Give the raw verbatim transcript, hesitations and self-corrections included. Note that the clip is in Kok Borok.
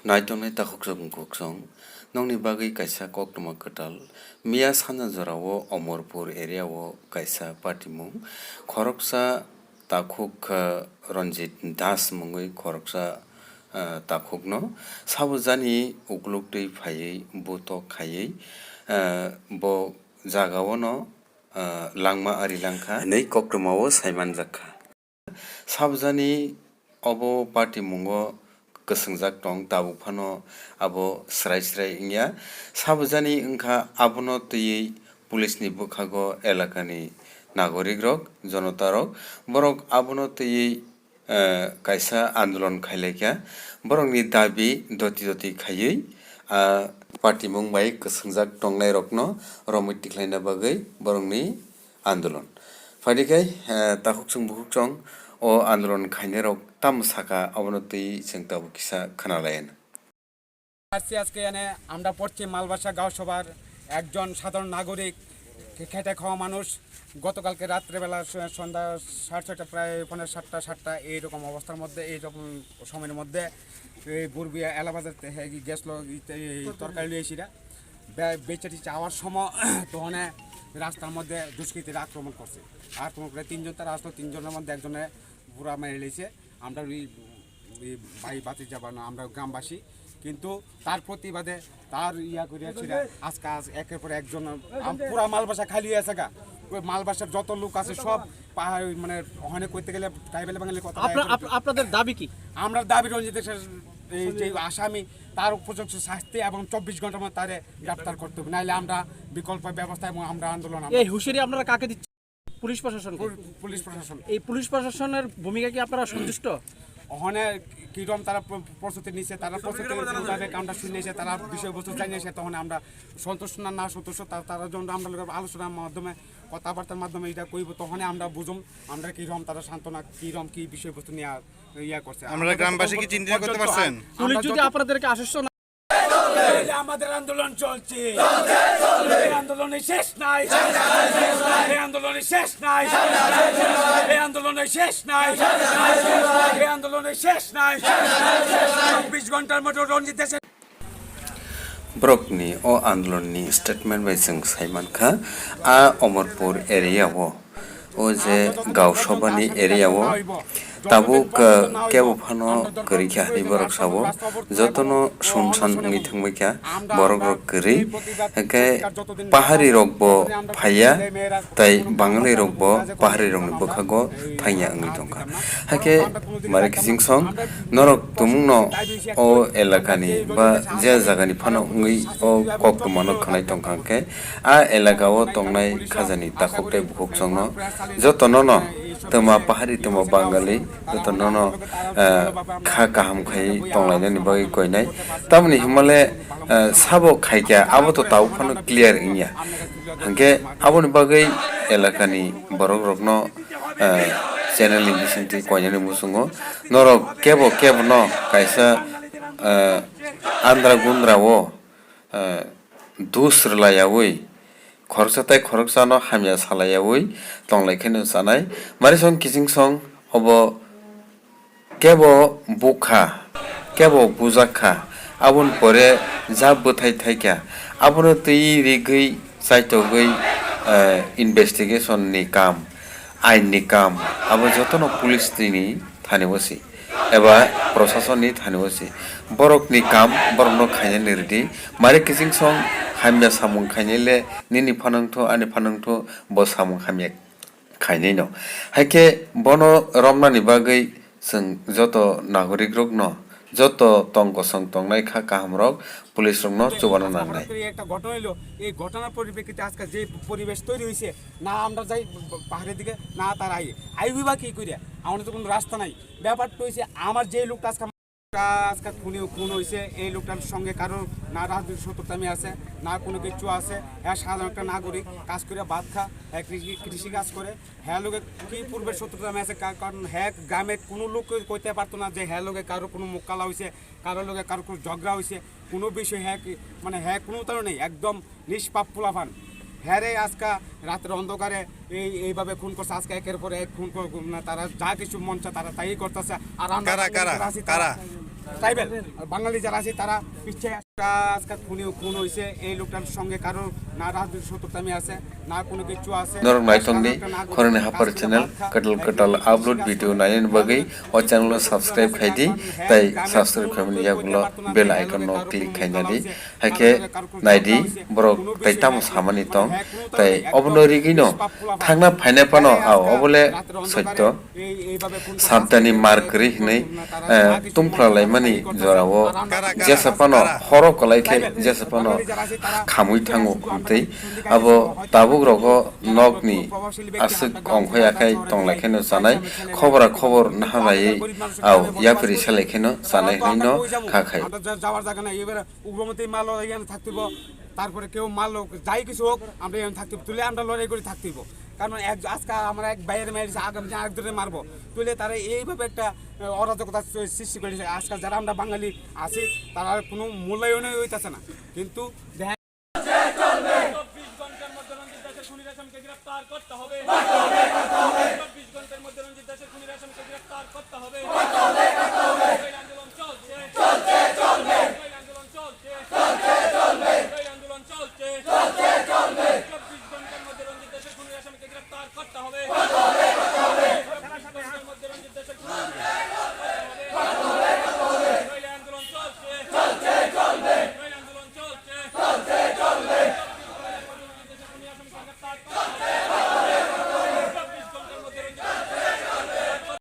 Naitongnai takhuk chwng bukhuk chwng, nokni bagwi kaisa koktwma kwtal. Miya sanja jorao Omorpur area o kaisa patimung, khoroksa takhuk, ah, Ranjit Das mungwi khoroksa, ah, takhukno sabujani ukluk twi phaiwi butok khaiwi, ah, bo jagaono, ah, langma ari langkha hinwi koktwmao saimanjakha. Sabujani obo patimungo kwswngjak tong, tabuk phano abo srai srai wngya. Sabujani wngkha, abono twiwi police ni bwkhago elakani nagorikrok, jonotarok, borok abono twiwi, eh, kaisa andolon khailaikha. Borokni dabi doti doti khaiwi, ah, patimung bai kwswngjak tongnairokno romwi tikhlaina bagwi borokni andolon. Phaidi khe, eh, takhuk chwng bukhuk chwng o andolon khainairok tamo saka, abono twi chwng tabuk kisa khwnalayan. আসছি আজকে এনে আমরা পশ্চিম মালবাসা গাঁও সভার একজন সাধারণ নাগরিক, খে-, খেটে খাওয়া মানুষ। গতকালকে রাত্রেবেলা স-, সন্ধ্যা সাড়ে ছয়টা, প্রায় পৌনে সাতটা, সাতটা এইরকম অবস্থার মধ্যে, এইরকম সময়ের মধ্যে এই বুরবিয়া এলাবাজার তে-, হে-, গেছিল এই, এই তরকারি লইয়া এসিরা। বে-, বেচা টেচা আওয়ার সময় তখন রাস্তার মধ্যে দুষ্কৃতীরা আক্রমণ করছে। আক্রমণ করে তিনজন তারা আসলো, তিনজনের মধ্যে একজনে পুরা মেরে লেছে। আমরা ওই, ওই ভাই ভাতিজা বা না, আমরা গ্রামবাসী। কিন্তু তার প্রতিবাদে তার ইয়া করে ছিল, আজকে আজ একের পর একজন আম-, পুরা মালবাসা খালি হয়ে আছে গা। ওই মালবাসার যত লোক আছে সব পাহাড়, মানে, ওখানে করতে গেলে ট্রাইবেল বাঙালি কথা আপনার, আপ-, আপনাদের দাবি কি? আমরা দাবি রঞ্জিত দেশের এই যে আসামি, তার উপযুক্ত শাস্তি এবং চব্বিশ ঘন্টার মধ্যে তারে গ্রেপ্তার করতে হবে, নাইলে আমরা বিকল্প ব্যবস্থা এবং আমরা আন্দোলন, আমরা এই হুঁশিয়ারি আপনারা কাকে দিচ্ছেন? পুলিশ প্রশাসনকে? পুল-, পুলিশ প্রশাসন। এই পুলিশ প্রশাসনের ভূমিকা কি আপনারা সন্তুষ্ট? ওখানে কিরকম তারা প্র-, প্রস্তুতি নিচ্ছে, তারা প্রস্তুতি মোতাবেক আমরা শুনেছি, তারা বিষয়বস্তু জানিয়েছে, তখন আমরা সন্তুষ্ট না, না সন্তুষ্ট, তা-, তারা যখন আমরা লোকের আলোচনার মাধ্যমে, কথাবার্তার মাধ্যমে এটা কইব, তখনই আমরা বুঝুম আমরা কিরকম তারা সান্ত্বনা, কিরকম কি বিষয়বস্তু নিয়ে ইয়া করছে। আমরা আমরা গ্রামবাসী কি যতক্ষণ চিন্তা করতে পর্যন্ত পারছেন? আমরা পুলিশ যদি যত- আপনাদেরকে আশ্বস্ত না এই যে আমাদের আন্দোলন চলছে, এই আন্দোলনের শেষ নাই, এই আন্দোলনের শেষ নাই, এই আন্দোলনের শেষ নাই, এই আন্দোলনের শেষ নাই। চব্বিশ ঘন্টার মধ্যে রঞ্জিত দেশে Borokni o andolonni statement bai chwng sai mankha, a Omorpur area o, o je Gausabani area o tabuk, uh, kebo phano kwrwi kha hinwi borok sabo, jotono sunsan wngwi thangbai kha borok rok kwrwi, hwnkhe pahari rok bo phaiya, tei Bangali rok bo pahari rokni bwkhago thangya wngwi tongkha. Hakhe Mari Kichingsong, norok tumungno o elakani ba je jagani phano wngwi o koktwmano khwnai tongkha, hwnkhe a elaka o tongnai khajani takhuk tei bukhuk chwngno jotono no twma pahari twma Bangali jotono no, eh, kha kaham khai tonglainani bagwi koinai. Tamoni himale, eh, sabo khaikha abo to tabuk phano clear wngya. Hwnkhe aboni bagwi elakani borok rokno, eh, channel ni bisingtwi koinani muchungo norok kebo kebo no kaisa, eh, andra gundra o, eh, dus rwlaiyaui khoroksa tei khoroksano hamya salaiyaui tonglai kheno chanai. Marisong Kichingsong obo kebo bukha, kebo bujakha, aboni pore ja bwthai thaikha, abono twi rigwi chaitogwi, eh, investigation ni kam, ain ni kam, abo jotono police ni thani o si, eba prosason ni thani o si. Borok ni kam borok no khainani rwdi, Mari Kichingsong hamya samung khainai le nini phanangthu, ani phanangthu, bo samung hamya khainai no. Haikhe bono romnani bagwi chwng joto nagorik rokno, joto tong kosong tongnai kha kaham rok police rokno chubana nangnai. হঠাৎ করে একটা ঘটনা হইলো, এই ঘটনার পরিপ্রেক্ষিতে আজকে যে পরিবেশ তৈরি হয়েছে, না আমরা যাই পাহাড়ের দিকে, না তারা আই, আইবি বা কি করে, আমাদের তো কোনো রাস্তা নাই। ব্যাপারটা হয়েছে, আমার যে লোকটা আজকে আজকে খুনি, খুন হয়েছে, এই লোকটার সঙ্গে কারোর না রাজনৈতিক শত্রুতা আমি আছে, না কোনো কিছু আছে। হ্যাঁ, সাধারণ একটা নাগরিক, কাজ করে ভাত খা, হ্যাঁ, কৃষি, কৃষি কাজ করে। হ্যাঁ, লোকে কি পূর্বের শত্রুতা আমি আছে, কা-, কারণ হ্যাঁ, গ্রামে কোনো লোক কইতে পারতো না যে হ্যাঁ, লোকে কারো কোনো মুক্কালা হয়েছে, কারোর লোকে কারো কোনো ঝগড়া হয়েছে, কোনো বিষয় হ্যাঁ, কি, মানে হ্যাঁ, কোনো তারও নেই, একদম নিষ্পাপ পোলাপান। হ্যাঁ রে, আজকে রাতের অন্ধকারে এই, এইভাবে খুন করছে, আজকে একের পর এক খুন কর-, মানে তারা যা কিছু মন চায় তারা তাই করতেছে। আর আমরা কারা, কারা, আছি, তারা কারা? ট্রাইবাল আর বাঙালি যারা আছে তারা পিছিয়ে আছে। আজকে খুনি খুন হয়েছে, এই লোকটার সঙ্গে কারোর না রাজনৈতিক শত্রুতামি আছে, না কোনো কিছু আছে। Norok naithok di, khoroknwi hapar channel kwtal kwtal upload video nainani bagwi o channel o subscribe khai di, tai subscribe khaimani yagulo bell icon no click khaina di. Haikhe naidi, borok tai tamo samani tong, tai obono rigwino thangna phaina phano, ao, obole soitto. Sabdani mar kwrwi hinwi, eh, tungphla laimani jorao jesa phano horo kwlai khe jesa phano khamwi thango hwntwi abo tabuk rogo nokni aswk ongkhoi akhai tonglai kheno chanai, khobora khobor naharlaiwi, ao, yapri salai kheno chanai hwnwi no kha khai. উগ্রপন্থী মালও এখানে থাকতে হইব, তারপরে কেউ মারলো, যাই কিছু হোক, আমরা এখানে থাকতে হইব। তুলে আমরা লড়াই করে থাকতে হইব। কারণ এক, আজকে আমরা এক ভাইয়ের মেরে আগামী দিন আরেকজনের মারবো, তুলে তারা এইভাবে একটা, আহ, অরাজকতা সৃ-, সৃষ্টি করেছে। আজকাল যারা আমরা বাঙালি আছি, তারা কোনো মূল্যায়নই হইতেছে না। কিন্তু দেখা চব্বিশ ঘন্টার মধ্যে রঞ্জিত দাসের খুনি রেশমকে গ্রেফতার করতে হবে। চব্বিশ